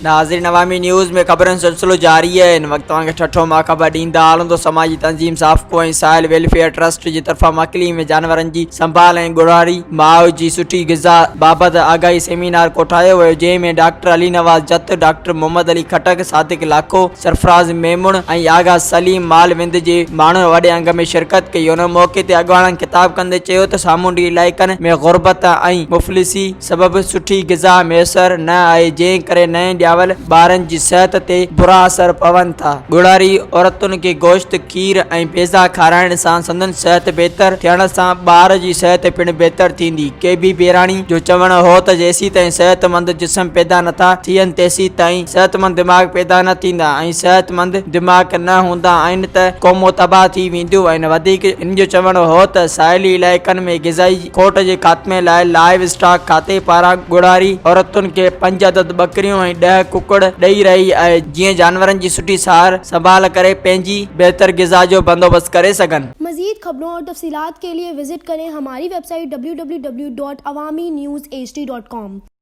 ناظرين عوامي نيوز ۾ خبرن جو سلسلو جاري آهي هن وقت توهان کي ٺٽو مان خبر ڏيندا هلون ته سماجي تنظيم سافڪو ۽ ساحل ويلفيئر ٽرسٽ جي طرفان مڪلي ۾ جانورن جي سنڀال ۽ ڳورهاري ماء جي سٺي غذا بابت آگاهي سيمينار ڪوٺايو ويو جنهن ۾ ڊاڪٽر علي نواز جت، ڊاڪٽر محمد علي خٽڪ، صادق لاکو، سرفراز ميمڻ ۽ آغا سليم مال وند جي ماڻهن وڏي انگ ۾ شرڪت ڪئي ان موقعي تي اڳواڻن خطاب ڪندي چيو ته سامونڊي علائقن ۾ غربت ۽ مفلسي سبب سٺي غذا ميسر نه آهي جنهن ڪري نئين ڄاول ٻارن جي صحت تي برا اثر پون ٿا. ڳورهاري عورتن کي گوشت، کير ۽ پيزا کارائڻ سان سندن صحت بهتر ٿيڻ سان ٻار جي صحت پڻ بهتر ٿيندي. ڪي بي پيراڻي جو چوڻ هو ته جيسيتائين صحتمند جسم پيدا نٿا ٿين تيسيتائين صحتمند دماغ پيدا نه ٿيندا ۽ صحتمند دماغ نه هوندا آهن ته قومون تباهه ٿي وينديون آهن. وڌيڪ هن جو چوڻ هو ته ساحلي علائقن ۾ غذائي کوٽ جي خاتمي لاء لائيو اسٽاڪ کاتي پاران ڳوڙهاري عورتن کي پنج عدد ٻڪريون ۽ ڏهه ڪڪڙ ڏئي رهي آهي جيئن جانورن جي سٺي سار سنڀال ڪري پنهنجي بهتر غذا جو بندوبست ڪري سگهن. مزيد خبرون اور تفصيلات کے لئے وزٽ ڪرين ھماري web site www.awamiNewsHD.com.